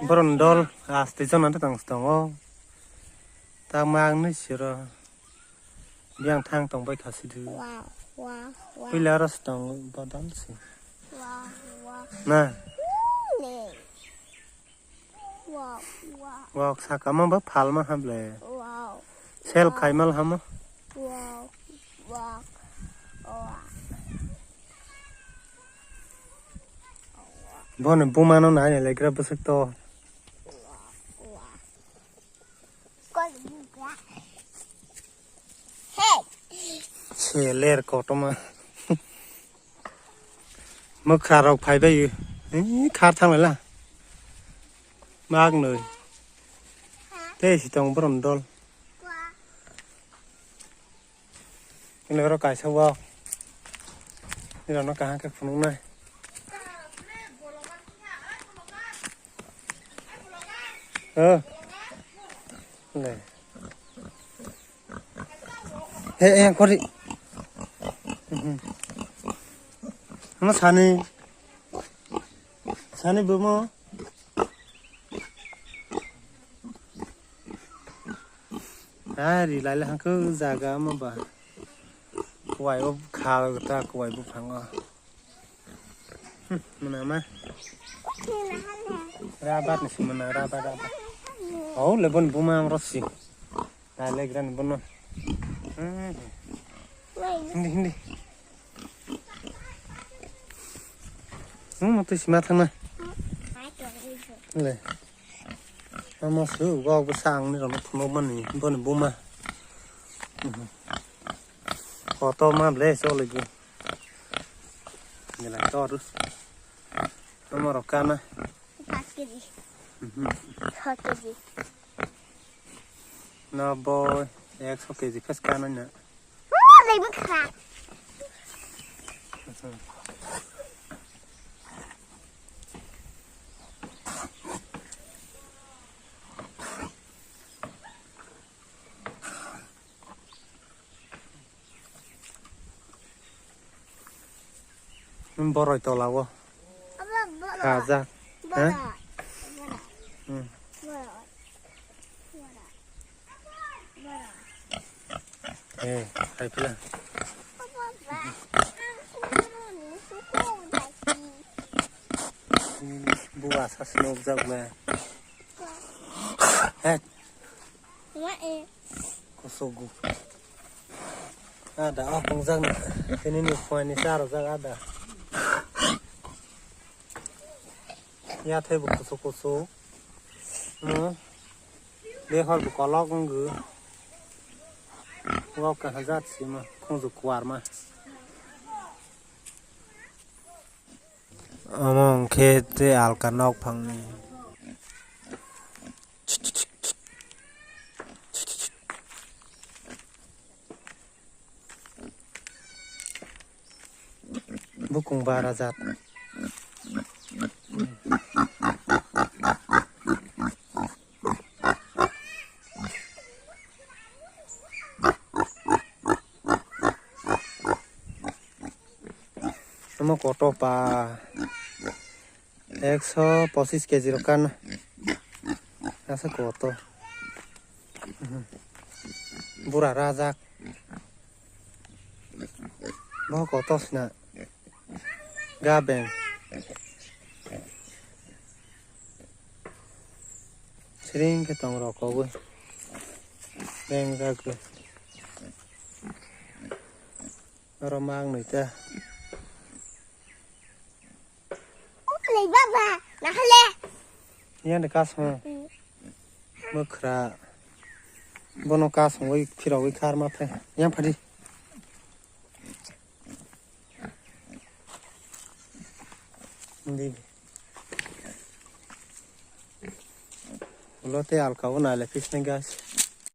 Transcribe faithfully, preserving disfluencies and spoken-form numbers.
Borok ni dol aste jona tang tongo. Tamo ang nui siro. Biyang thang tong bai kha sidi. Wow, wow, wow. Puila aro se tong bodol se. Wow, wow. Na. Ne. Wow, wow. Wow, saka ma ba phal ma hable. Wow. Sel wow. Khai mal hamo. Wow, wow, wow. Bono buma no nai nai legra bwswk to. Wow, wow. Seler kotorma. Mwkha rok phai bai. Ee, khar thang lai la. Mak nui. Tei si tong borom dol. Ini oro kaisa wak. Ini rano kaham khe phunuknai. Oh. Le. He, he, kori. Mhm. Ano sani. Sani bomo. Ari lai le hangko jaga ma ba. Kuwai o kha ta kuwai buphango. Hmm, mwnama. Rabat ni si mwnam, rabat, rabat. Oh, le bon buma ang rosi. Dai le gran bono. Hmm. Hindi, hindi. Hmm, tu si ma thang na. Le. Ama su, wak bwsa ang ni rok phunuk mani, boni buma. Mhm. Kotor ma ble, choli bu. Nila toru. Ama rok kana. Paanch kg. Mhm. Chho kg. Noboi, ekso kg phas kana na. Oh, lei bwkha. Mhm. Boroi tola o. Abo boroi. Kajak. Boroi. Ha? Boroi. Hmm. Boroi. Boroi. Boroi. Eh, hai pila. Abo ba. Buwa sa snok jak le. He. Wa e. Kusugu. Ada, oh, kongjak ni. Ini ni phone ni saro jak ada. Ya thai bu kusuk kusuk. No. Be hor bu kolok ngu. Wak ka hajat sima. Khungju kwar ma. Omo hwnkhe tei alka nok phangni. Bukung bara jat. Omo kotor pa ekso pochis kg rok kan asa kotor. Bura rajak bo kotor sina. Ga beng. Siring khe tong rok kogwi. Beng ragwi. Oro mang nui ta. Lei baba, nahale. Yang de kasmo. Mwkhra. Bono kasmo wi phirogwi kharma phe. Yang phadi. Hindi. Ulo tei alka o naile fisne guys.